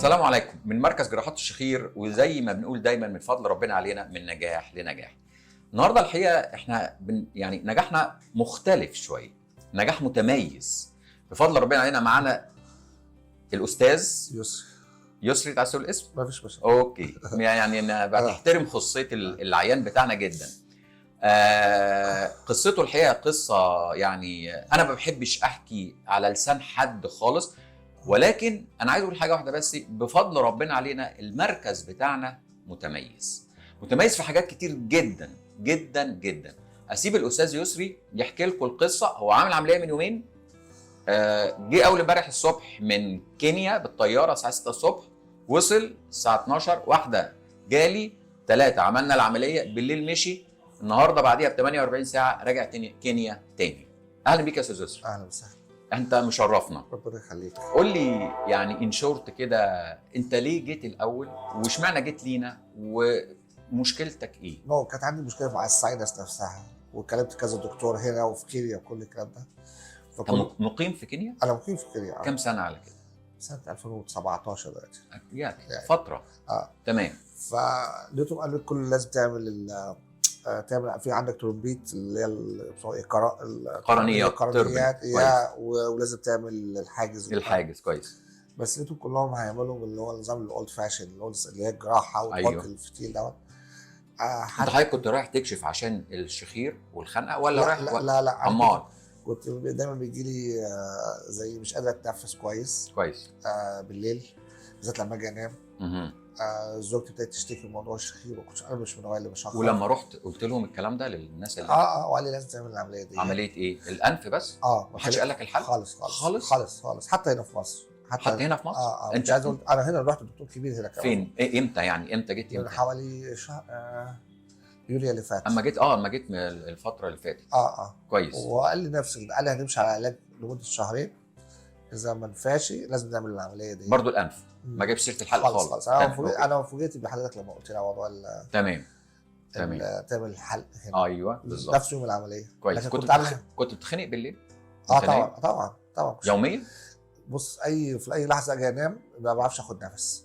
السلام عليكم من مركز جراحات الشخير، وزي ما بنقول دايما من فضل ربنا علينا من نجاح لنجاح. النهارده الحقيقة احنا يعني نجاحنا مختلف شويه، نجاح متميز بفضل ربنا علينا. معانا الاستاذ يسري. يسري، عايز تقول الاسم؟ ما فيش مشاكل. okay، يعني انا بحترم خصوصية العيان بتاعنا جدا. قصته الحقيقة قصه، يعني انا ما بحبش احكي على لسان حد خالص، ولكن انا عايز اقول حاجة واحدة بس: بفضل ربنا علينا المركز بتاعنا متميز، متميز في حاجات كتير جدا جدا جدا. اسيب الاستاذ يسري يحكي لكم القصه. هو عامل عملية من يومين، جه اول امبارح الصبح من كينيا بالطيارة الساعة 6 الصبح، وصل الساعة 12 واحده، جالي 3 عملنا العمليه، بالليل مشي. النهارده بعديها ب 48 ساعة راجع تاني كينيا تاني. اهلا بيك يا استاذ يسري. اهلا وسهلا. انت مشرفنا. ربنا يخليك. قول لي يعني in short كده، انت ليه جيت الاول؟ واشمعنى جيت لينا؟ ومشكلتك ايه؟ no، كانت عندي مشكلة مع ال sinus نفسها، وكلمت كذا دكتور هنا وفي كينيا وكل الكلام ده. انت فكل مقيم في كينيا؟ انا مقيم في كينيا. كم سنة على كده؟ سنة 2017 دلوقتي. يعني يعني. فتره. اه. تمام. فلقيتهم قالوا لي كل لازم تعمل تعمل في عندك ترومبيت اللي هي اسمه ايه قرنيات، القرنيات. turbinate. يا ولازم تعمل الحاجز. الحاجز، كويس. بس لقيتهم كلهم هيعملوا اللي هو النظام ال old fashion، اللي هي الجراحة وتحط الفتيل دوت. انت حتى حضرتك كنت رايح تكشف عشان الشخير والخنقه ولا لا رايح لا لا لا، أنا امال؟ كنت دايما بيجي لي زي مش قادر اتنفس كويس. بالليل بالذات لما اجي انام. زوجتي ابتدت تشتكي من موضوع الشخير، وكنت انا مش من النوع اللي بشخر. ولما رحت قلت لهم الكلام ده للناس اللي اه، وقال لي لازم تعمل العملية دي. عملية ايه؟ الانف بس؟ اه. ما حدش قال لك الحل؟ خالص خالص. خالص؟ خالص خالص، حتى هنا في مصر. حتى هنا في مصر؟ اه. انت مش عايز اقول، انا هنا رحت دكتور كبير هنا كمان. فين؟ إيه امتى يعني؟ امتى جيت؟ من امتى؟ حوالي شهر يوليو اللي فات. اما جيت من الفترة اللي فاتت. اه. وقال لي نفس، قال لي هنمشي على علاج لمدة شهرين، اذا ما نفعش لازم نعمل العملية دي. برضو الانف؟ ما جابش سيره الحلق خالص. خالص؟ خالص، انا تمام. انا فوجئت بحضرتك لما قلت لي على موضوع تمام. تعمل الحلق هنا. ايوه بالظبط. نفس يوم العمليه. لكن كنت كنت عامل كنت بتخنق بالليل؟ اه. وانت نايم؟ طبعا طبعا طبعا. يوميا؟ بص، في اي لحظة اجي انام ما بعرفش اخد نفس.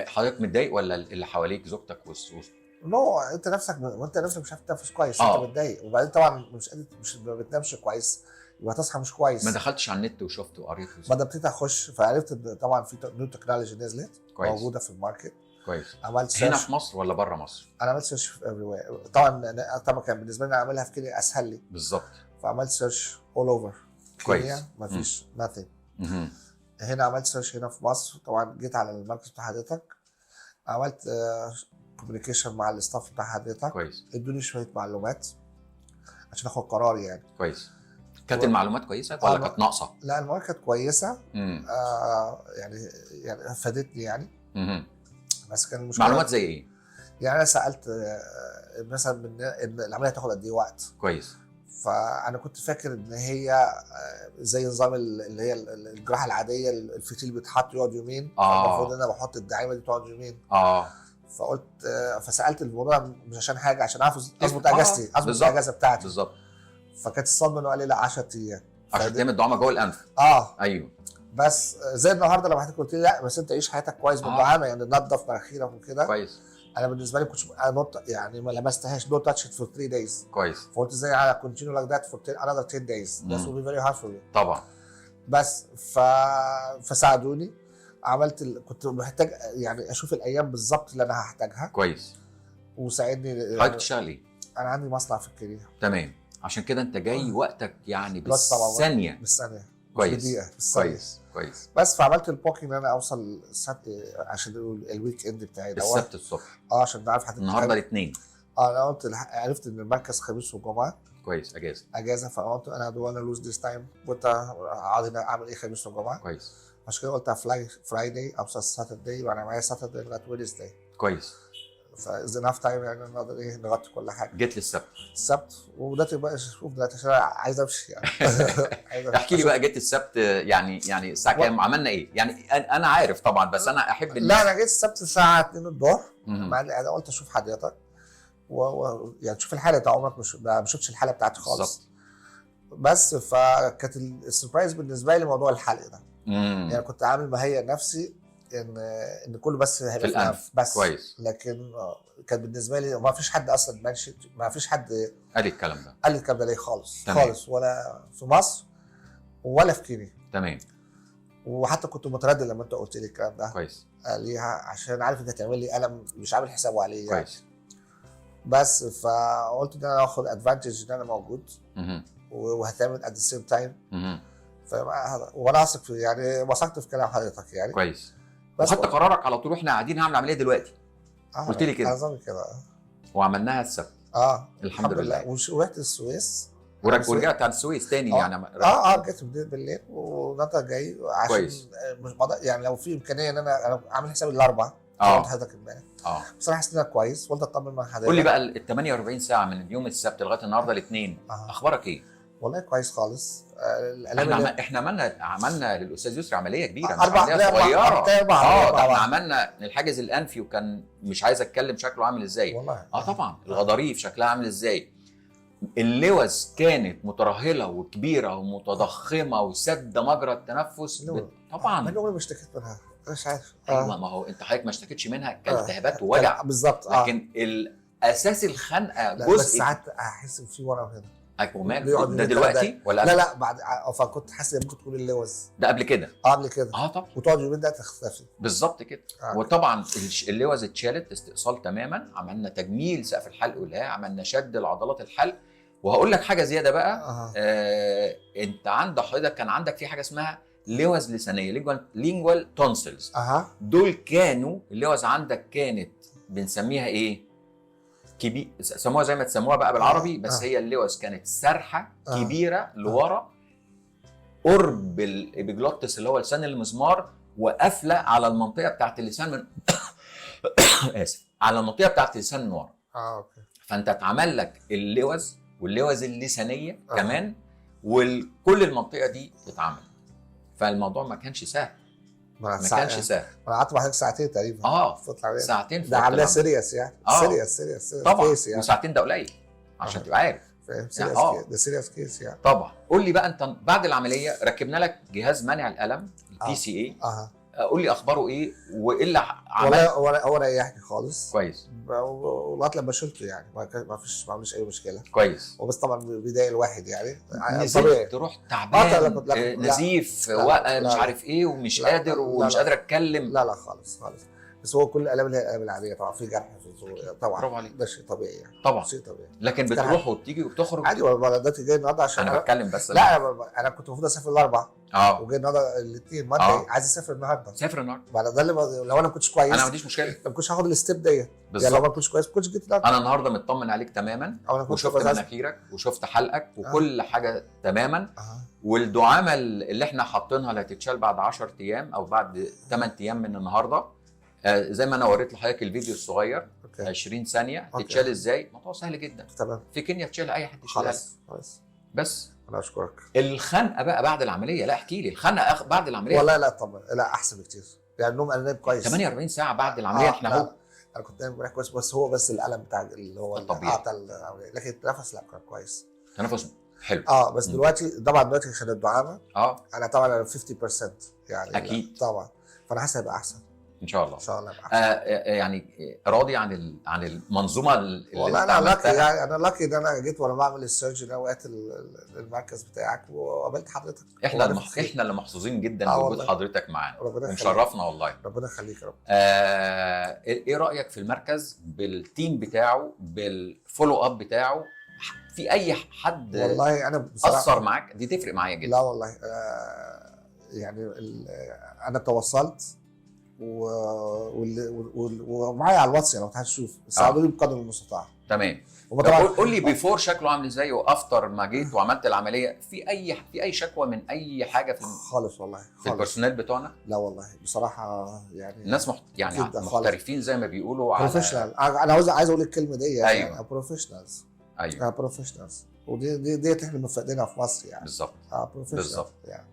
حضرتك متضايق ولا اللي حواليك، زوجتك no، انت نفسك، وانت نفسك مش عارف تتنفس كويس. انت متضايق، وبعدين طبعا مش قادر، مش ما بتنامش كويس، يبقى تصحى مش كويس. ما دخلتش على النت وشفت وقريت؟ ما ده ابتديت اخش، فعرفت ان طبعا في new technology نزلت موجودة في ال market. عملت هنا search. في مصر ولا بره مصر؟ انا عملت search في everywhere طبعا. طبعا كان بالنسبة لي اعملها في كينيا اسهل لي. فعملت search all over كينيا، مفيش nothing. هنا عملت search هنا في مصر، طبعا جيت على المركز بتاع حضرتك، عملت communication مع ال staff بتاع حضرتك. ادوني شوية معلومات عشان اخد قرار يعني. كويس، كانت المعلومات كويسة ولا كانت ناقصه؟ لا، المعلومات كانت كويسه. يعني فادتني يعني. بس كان المشكلة معلومات زي ايه؟ يعني انا سالت مثلا من ان العملية هتاخد قد ايه وقت. فانا كنت فاكر ان هي زي نظام اللي هي الجراحة العاديه، الفتيل بيتحط يقعد يومين. المفروض ان انا بحط الدعامه دي تقعد يومين. فقلت فسالت الموضوع مش عشان حاجه، عشان اعرف اظبط اجازتي، اظبط الاجازة بتاعتي. فكانت الصدمة انه قال لي لا، 10 ايام. عشان تعمل الدعامه جوه الانف. اه. بس زي النهارده لما حضرتك قلت لي لا، بس انت عيش حياتك كويس بالدعامه، يعني نظف مناخيرك وكده. انا بالنسبة لي كنت انا not يعني ما لمستهاش، no touch for 3 days. فقلت ازاي على continue like that for 10 another 10 days؟ that will be very hard for me. بس فساعدوني، عملت كنت محتاج يعني اشوف الايام بالظبط اللي انا هحتاجها. وساعدني. حضرتك بتشتغل ايه؟ انا عندي مصنع في الكينيا. تمام، عشان كده انت جاي وقتك يعني الوقت طبعا بالثانيه. بالثانيه، مش بالدقيقه، بالثانيه. كويس. بس فعملت ال booking ان انا اوصل السبت عشان ال weekend بتاعي دوت. السبت الصبح. اه، عشان نعرف حضرتك. النهارده الاثنين. اه، انا قلت عرفت ان المركز خميس وجمعه. كويس، اجازه. اجازه، فقلت انا don't wanna lose this time، قلت اقعد هنا اعمل ايه خميس وجمعه؟ عشان كده قلت fly Friday، اوصل Saturday، وانا معايا Saturday لغاية Wednesday. ف is enough time يعني نقدر ايه نغطي كل حاجه. جيت للسبت. السبت، ودلوقتي بقى شوف دلوقتي عشان أنا عايز امشي يعني، عايز أمشي. احكي لي بقى، جيت السبت يعني الساعة كام؟ عملنا ايه؟ يعني انا عارف طبعا، بس انا احب لا، انا جيت السبت الساعة 2 الظهر. مع انا قلت اشوف حضرتك يعني تشوف الحاله، انت عمرك مش ما شفتش الحالة بتاعتي خالص. بس فكانت ال surprise بالنسبة لي موضوع الحلق ده. يعني كنت عامل مهيئ نفسي ان كله بس هيبقى في الأنف. بس. كويس. لكن كان بالنسبة لي ما فيش حد اصلا mention، ما فيش حد قال الكلام ده. قال لي الكلام ده ليه خالص. تمام. خالص، ولا في مصر ولا في كينيا. تمام. وحتى كنت متردد لما انت قلت لي الكلام ده. كويس. ليها عشان عارف انت هتعمل لي الم مش عامل حسابه عليه يعني. كويس. بس فقلت ان انا اخد advantage ان انا موجود وهتعمل at the same time. وانا اثق في، يعني وثقت في كلام حضرتك يعني. كويس. بس وخدت قرارك على طول واحنا قاعدين هعمل عملية دلوقتي. قلت لي كده. اظن كده. وعملناها السبت. الحمد لله. ورحت السويس. ورجعت على السويس تاني. يعني رجعت بالليل ونطا جاي عشان كويس. مش يعني لو في امكانية ان انا عامل حسابي الاربعاء. قلت حضرتك امبارح. بس انا حسيت انك كويس وقلت اطمن مع حضرتك. قول لي بقى ال 48 ساعة من اليوم السبت لغاية النهارده الاثنين، اخبارك ايه؟ والله كويس خالص. احنا عملنا للاستاذ يسري عملية كبيرة، مش عملية صغيرة. ده احنا عملنا الحاجز الانفي، وكان مش عايز اتكلم شكله عامل ازاي والله. طبعا الغضاريف شكلها عامل ازاي، اللوز كانت مترهله وكبيره ومتضخمه وسد مجرى التنفس. طبعا ما انا ما اشتكيت منها، مش عارف. ايوه، ما هو انت حضرتك ما اشتكيتش منها كالتهابات ووجع بالظبط. لكن الاساس الخنقه جزء. بس ساعات احس ان في ورم هنا. ده دلوقتي ولا لا؟ لا بعد. فكنت حاسس ان ممكن تكون اللوز ده قبل كده. قبل كده. طبعا. وتقعد يومين ده تختفي. بالظبط كده. وطبعا اللوز اتشالت استئصال تماما، عملنا تجميل سقف الحلق والها، عملنا شد لعضلات الحلق. وهقول لك حاجة زيادة بقى. انت عند حضرتك كان عندك في حاجة اسمها لوز لسانيه، lingual tonsils. دول كانوا اللوز عندك كانت بنسميها ايه؟ كبير، سموها زي ما تسموها بقى بالعربي، بس هي اللوز كانت سرحه كبيرة لورا قرب ال epiglottis اللي هو لسان المزمار، وقافله على المنطقة بتاعت اللسان من اسف، على المنطقة بتاعت اللسان من ورا. okay. فانت اتعمل لك اللوز واللوز اللسانيه كمان، وكل المنطقة دي اتعملت. فالموضوع ما كانش سهل. ما كانش سهل. انا قعدت مع حضرتك ساعتين تقريبا. ساعتين. ده عاملاه serious يعني. serious serious طبعا case يعني. وساعتين ده قليل عشان تبقى عارف. فاهم. serious ده serious case يعني. طبعا. قول لي بقى، انت بعد العملية ركبنا لك جهاز منع الالم ال PCA. قول لي اخباره ايه وايه اللي عمل؟ والله هو ريحني خالص. كويس. ولغاية لما شلته يعني ما فيش، ما عملش اي مشكلة. كويس. وبس طبعا بيضايق الواحد يعني. طبيعي تروح تعبان، نزيف، مش عارف ايه، ومش قادر ومش قادر اتكلم. لا لا خالص خالص. بس هو كل الالام اللي هي الالام العادية طبعا، في جرح في الزور طبعا. برافو عليك. ده شيء طبيعي يعني. طبعا شيء طبيعي. لكن بتروح وبتيجي وبتخرج عادي. ولا ده جاي النهارده عشان انا بتكلم بس. لا انا كنت المفروض اسافر الاربعاء. وجاي النهارده الاثنين. ما انت عايز اسافر النهارده. سافر النهارده. ما ده اللي لو انا ما كنتش كويس انا ما عنديش مشكلة، ما كنتش هاخد ال step ديت يعني. لو ما كنتش كويس ما كنتش جيت النهارده. انا النهارده مطمن عليك تماما، وشفت مناخيرك وشفت حلقك وكل حاجة تماما. والدعامه اللي احنا حاطينها اللي هتتشال بعد 10 ايام او بعد 8 ايام من النهارده، زي ما انا وريت لحضرتك الفيديو الصغير. 20 ثانية. تتشال ازاي؟ موضوع سهل جدا. تمام. في كينيا تشيل اي حد يشيلها. خلاص. بس انا اشكرك. الخنقه بقى بعد العملية، لا احكي لي الخنقه بعد العملية. والله لا طبعا لا احسن بكتير يعني. النوم انا نايم كويس 48 ساعة بعد العملية. احنا اهو. انا كنت نايم كويس، بس هو بس الالم بتاع اللي هو الطبيعي بتاع العملية، لكن التنفس لا كان كويس. تنفس حلو. بس دلوقتي طبعا دلوقتي عشان الدعامه. انا طبعا انا 50% يعني. اكيد طبعا. فانا حاسس هيبقى احسن ان شاء الله. ان شاء الله. يعني راضي عن عن المنظومة اللي والله انا lucky يعني. انا lucky ان انا جيت وانا بعمل ال surgery ده، وقعت المركز بتاعك وقابلت حضرتك. احنا احنا اللي محظوظين جدا بوجود حضرتك معانا، ومشرفنا والله. ربنا يخليك يا رب. ايه رايك في المركز، بال team بتاعه، بال follow up بتاعه؟ في اي حد والله انا بصراحة اثر معاك؟ دي تفرق معايا جدا. لا والله يعني انا تواصلت ومعايا على الواتس يعني، لو هتشوف ساعدوني بقدر المستطاع. تمام. قول لي before شكله عامل ازاي و after ما جيت وعملت العملية، في اي شكوى من اي حاجة في خالص والله خالص. في ال personnel بتوعنا؟ لا والله بصراحة يعني الناس يعني محترفين زي ما بيقولوا، على professional. انا عايز اقول الكلمة دي يعني. ايوه professionals. ايوه professionals، ودي دي احنا مفتقدينها في مصر يعني. بالظبط. professional بالظبط يعني.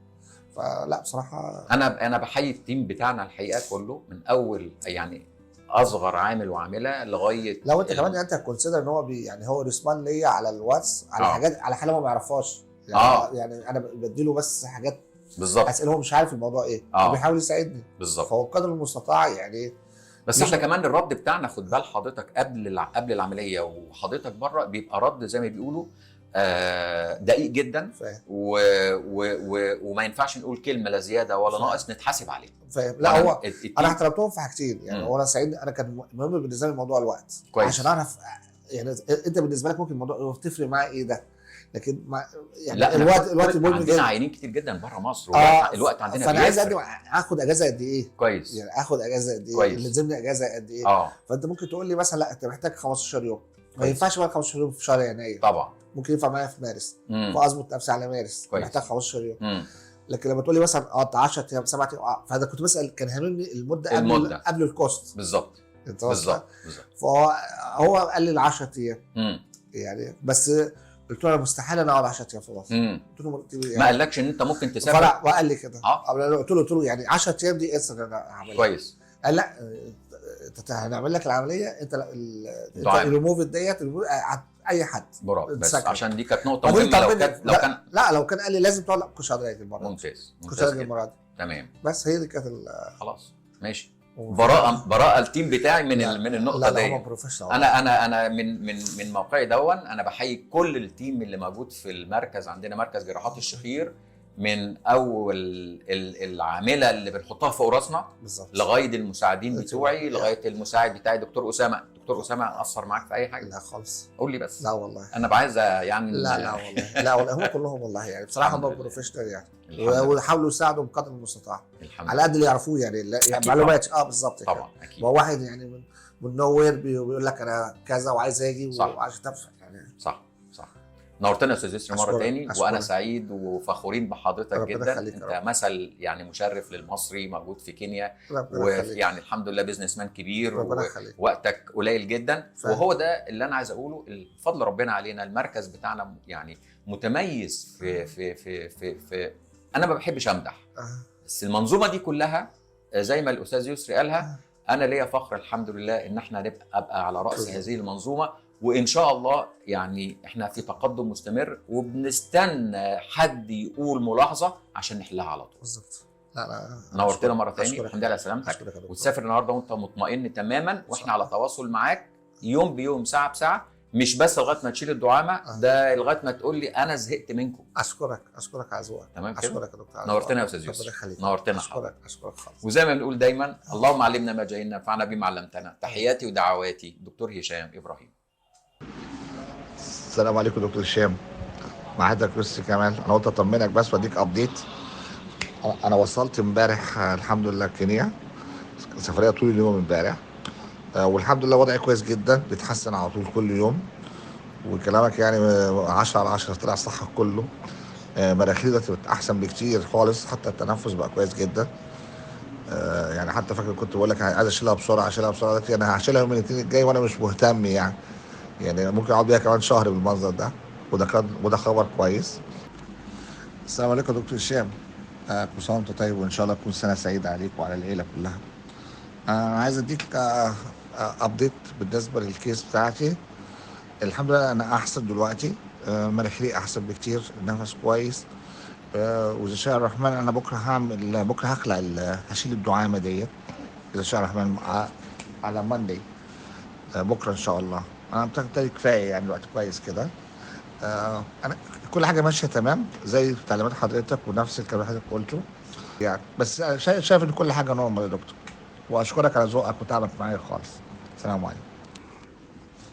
فلا بصراحة انا بحيي ال team بتاعنا الحقيقة كله، من اول يعني اصغر عامل وعامله لغاية لو انت كمان انت consider ان هو يعني هو respond ليا على الواتس على حاجات، على حاجة ما يعرفهاش يعني. يعني انا بديله بس حاجات بالظبط. اساله هو مش عارف الموضوع ايه، بيحاول يساعدني. بالظبط. فهو قدر المستطاع يعني. بس احنا كمان الرد بتاعنا، خد بال حضرتك، قبل العملية وحضرتك بره بيبقى رد زي ما بيقولوا دقيق جدا. فاهم. وما ينفعش نقول كلمة لا زيادة ولا ناقص، نتحاسب عليه. فاهم. لا هو انا احترمتهم في حاجتين يعني. هو انا سعيد، انا كان مهم بالنسبة لي موضوع الوقت. كويس. عشان اعرف يعني انت بالنسبة لك ممكن الموضوع تفرق معاه ايه ده، لكن ما يعني لا الوقت المهم عندنا جدا. عيانين كتير جدا بره مصر، الوقت عندنا. فانا عايز اخد اجازه قد ايه. كويس. يعني اخد اجازه قد ايه، كويس. لازمني اجازه قد ايه. فانت ممكن تقول لي مثلا لا انت محتاج 15 يوم. ما ينفعش بقى 15 يوم في شهر يناير طبعا، ممكن ينفع معايا في مارس. فاظبط نفسي على مارس. كويس. محتاج 15 يوم. لكن لما تقول لي مثلا 10 ايام 7 ايام، فانا كنت بسال، كان هاممني المدة قبل ال cost. بالظبط بالظبط. فهو قال لي 10 ايام يعني، بس قلت له انا مستحيل انا اقعد 10 ايام في مصر. قلت له يعني ما قالكش ان انت ممكن تسافر؟ فلا، وقال لي كده. قلت له يعني 10 ايام دي انسى ان انا هعملها. كويس. قال لا هنعمل لك العملية، انت الريموف ديت اي حد. برافو. بس عشان دي كانت نقطة مهمة. لو كان لا لو كان قال لي لازم تقعد، لا كنتش هقدر اجي المرة دي. ممتاز. كنتش هقدر اجي المرة دي. تمام. بس هي دي كانت خلاص ماشي. براءه ال team بتاعي من النقطة دي. لا هم professional. انا من موقعي دون انا بحيي كل ال team اللي موجود في المركز عندنا، مركز جراحات الشخير، من اول العاملة اللي بنحطها فوق راسنا لغاية المساعدين بتوعي، لغاية المساعد بتاعي دكتور اسامة. دكتور اسامة قصر معاك في اي حاجة؟ لا خالص. قول لي بس. لا والله انا بعايز يعني. لا والله، لا والله هم كلهم والله يعني بصراحة هم professional يعني، وحاولوا يساعدوا بقدر المستطاع على قد اللي يعرفوه يعني، يعني معلومات. بالظبط طبعا اكيد. ما هو واحد يعني من nowhere بيقول لك انا كذا وعايز اجي وعايز تدفع يعني. صح. نورتنا يا استاذ يسري مرة تاني، وانا سعيد وفخورين بحضرتك جدا. انت مثل يعني مشرف للمصري موجود في كينيا، ويعني الحمد لله businessman كبير، ووقتك قليل جدا. وهو ده اللي انا عايز اقوله، الفضل ربنا علينا المركز بتاعنا يعني متميز في في في في, في انا ما بحبش امدح، بس المنظومة دي كلها زي ما الاستاذ يسري قالها، انا ليا فخر الحمد لله ان احنا نبقى ابقى على راس هذه المنظومة، وان شاء الله يعني احنا في تقدم مستمر، وبنستنى حد يقول ملاحظة عشان نحلها على طول. بالظبط. لا لا نورتنا مرة ثانية، الحمد لله على سلامتك، وتسافر النهارده وانت مطمئن تماما، واحنا على تواصل معاك يوم بيوم ساعة بساعة، مش بس لغاية ما تشيل الدعامه ده، لغاية ما تقول لي انا زهقت منكم. اشكرك على ذوقك. تمام كده. اشكرك يا دكتور. نورتنا يا استاذ يوسف. نورتنا. اشكرك خالص. وزي ما بنقول دايما، اللهم علمنا ما جهلنا، انفعنا بما علمتنا. تحياتي ودعواتي دكتور هشام ابراهيم. السلام عليكم دكتور هشام، مع حضرتك يسري كمال. انا قلت اطمنك بس واديك update. انا وصلت امبارح الحمد لله كينيا، سفرية طول اليوم امبارح، والحمد لله وضعي كويس جدا، بيتحسن على طول كل يوم، وكلامك يعني 10 على 10 طلع صح كله. مناخيري دلوقتي بقت احسن بكتير خالص، حتى التنفس بقى كويس جدا. يعني حتى فاكر كنت بقول لك عايز اشيلها بسرعة، اشيلها بسرعة، دلوقتي انا هشيلها يوم الاثنين الجاي وانا مش مهتم يعني ممكن اقعد بيها كمان شهر بالمنظر ده، وده خبر كويس. السلام عليكم يا دكتور هشام، كل سنة وانت طيب، وان شاء الله تكون سنة سعيدة عليك وعلى العيلة كلها. انا عايز اديك update بالنسبة لل case بتاعتي. الحمد لله انا احسن دلوقتي، مناخيري احسن بكتير، النفس كويس، واذا شاء الرحمن انا بكره هعمل، بكره هخلع هشيل الدعامه ديت اذا شاء الرحمن على Monday، بكره ان شاء الله. انا بتاخد كفاية يعني الوقت كويس كده. انا كل حاجة ماشية تمام زي تعليمات حضرتك ونفس الكلام اللي حضرتك قلته يعني، بس شايف ان كل حاجة normal يا دكتور، واشكرك على ذوقك وتعبك معايا خالص. السلام عليكم.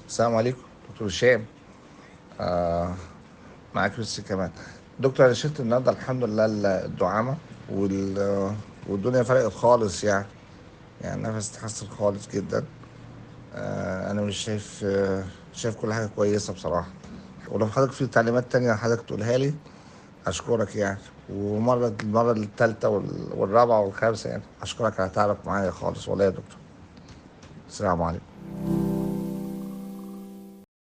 السلام عليكم دكتور هشام، معاك يسري كمان. دكتور انا شلت النهارده الحمد لله الدعامه والدنيا فرقت خالص، يعني نفسي اتحسن خالص جدا. انا مش شايف، شايف كل حاجة كويسة بصراحة، ولو حضرتك في تعليمات تانية حضرتك تقولها لي اشكرك يعني، ومرة المرة الثالثة والرابعة والخامسة يعني اشكرك على تعبك معايا خالص والله يا دكتور. السلام عليكم.